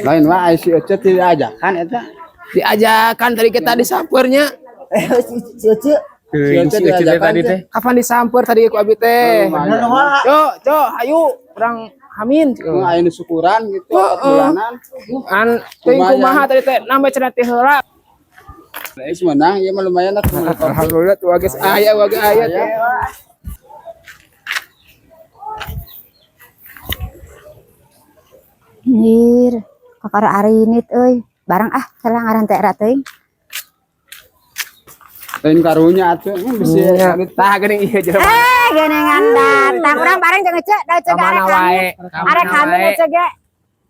Lain wa ai si Ece tidak ajakan eta. Diajakan tadi kita disampernya. Eh, si si Ece. Si Ece diajakan tadi teh. Kapan disamper tadi ku abi teh? Lumayan. Yo, yo, ayo urang hamin. Nu aya nu syukuran gitu Heeh. bulanan. An teuing Lumayan. kumaha tadi teh nambah cenah teh heula. Geus menang ieu mah lumayan lah. Alhamdulillah tuh geus aya wage aya teh. Anjir, kakara arinit euy. Barang ah, salah ngaran teh era teuing. Lain karunya atuh bisi Tah geuning ieu jelema. Eh, geningan datang. Urang bareng jeung Ece, da Ece ge Kamana arek wae? hamin. Arek hamin Ece ge.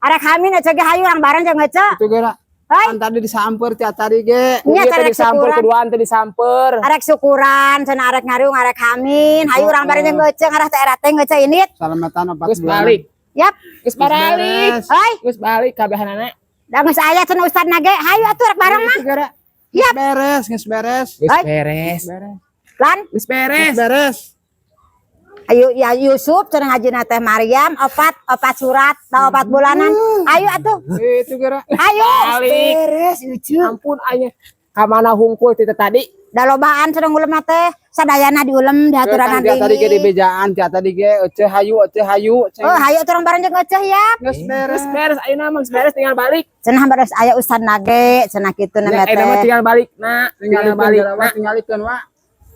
Arek hamin Ece ge hayu urang bareng jeung Ece. itu geura. Hei. Kan tadi disamper tiap tadi ge. Nya Ieu teh teh arek disamper syukuran. kuduan teh disamper. Arek syukuran, cenah arek ngariung, arek hamin. Hayu urang bareng jeung Ece ngarah teh era teh Ece init. Salamatan opat Geus balik. Yap. Geus balik. Beres. Hei, Geus balik kabehanana. da geus aya cenah ustadna ge. Hayu atuh rek bareng mah. Itu geura. Yap. Beres, geus beres. Geus Hei. beres. Lan, Geus beres. Geus beres. ayo ya Yusuf cenah ngajina teh Maryam opat opat surat da opat bulanan. Ayo atuh. Itu geura. Ayo. Balik. Beres Ece. Ampun aya. Kamana hungkul ti teh tadi? Da lobaan cenah ngulem teh. Sadayana diulem diaturan Kan tiap tadi ge di bejaan, tiap tadi ge Ece hayu, Ece hayu. Oh, hayu atuh urang bareng jeung Ece ya. Geus beres. Geus beres ayeuna mah geus beres tinggal balik. Cenah baris aya ustad nage, cenah kitu na Ya, ayeuna mah teh. tinggal balik. Nah, tinggal balik. Tinggal Nah, tinggalikeun wa.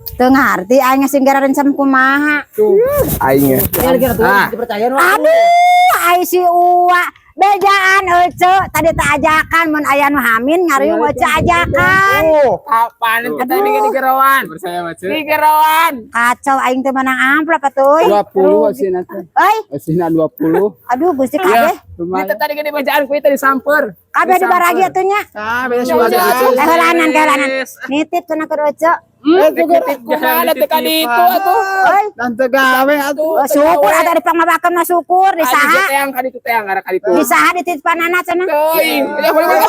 Teu ngarti aing sing gara rencam kumaha. Tuh. aing. Kira-kira tuh dipercaya nu. Aduh, ai si Uwa bejaan Ece tadi teh ajakan mun aya nu hamin ngariung Ece ajakan. Oh, kapan kita tadi di geroan? Percaya mah, Cek. Di geroan. Kacau aing teh menang amplop atuh. 20 osina teh. Euy, Osina 20. aduh Gusti kabeh. Lumayan. Kita tadi gede bacaan ku tadi samper. Kabeh dibaragi atuh nya. Ah, beres juga. Eh heulanan heulanan. Nitip cenah ke Ece. Eh, titip kumaha teh ka ditu atuh. Euy, Dan teu gawe atuh. oh, syukur atuh di pangmabakeun mah syukur di Adi saha. teang ka ditu teang gara ka ditu. Di saha dititipanana cenah. Teuing. Ya boleh boleh.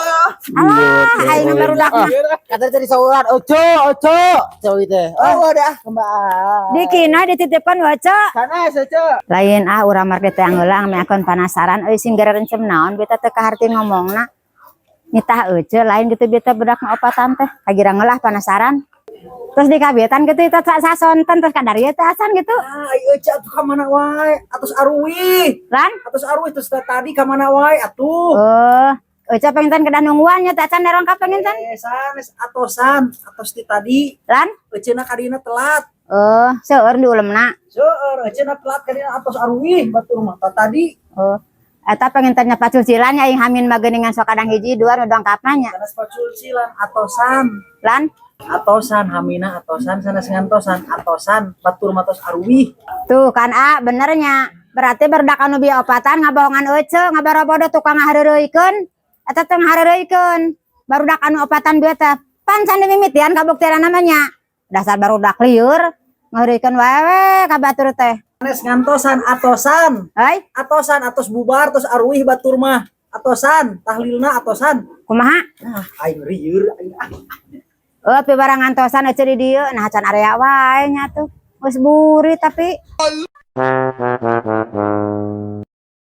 Alah, aing barudak mah. Katanya tadi sauran, Oco, Oco. Cewek teh. Oh, udah kembali. Di kina dititipkan waca. Sana, Oco. Lain ah urang mah teh heula ame akon penasaran euy sing gara rencem naon beta teu kaharti ngomongna. Nitah euceu lain gitu beta bedak opatan teh kagira ngelah penasaran. Terus dikabetan gitu itu sasonten terus kadarieu teh asan gitu. Ah, ayo Oco atuh ka mana wae? Atos aruwi. Lan? Atos aruwi terus tadi ka mana wae atuh. Oh, euceu penginten kedah nungguan nya teh acan nerong ka penginten. Eh, sanes atosan, atos ti tadi. Lan? Eceuna kadina telat. Oh, seueur diulemna. Seueur eceuna telat kadina atos aruwi batur mah tadi. Oh. Eta penginten nya pacucilan nya aing hamin mah geuningan sok kadang hiji dua nu dongkapna nya. Sanes paculcilan atosan. Lan? Atosan hamina atosan sanes ngantosan atosan batur mah tos aruwi. Tuh kan ah benernya. Berarti barudak anu bieu opatan ngabohongan euceu ngabarobodo tukang ngahareureuykeun. Eta teh ngahareureuykeun. Barudak anu opatan bieu teh pan can dimimitian kabuktian namanya. Dasar barudak liur ngahareureuykeun wae we ka batur teh. Sanes ngantosan atosan. Hei, Atosan atos bubar tos aruwih batur mah. Atosan tahlilna atosan. kumaha? Nah, aing rieur aing ah. Oh, pi barang ngantosan euceu di dieu nah can area wae nya tuh. Geus buri tapi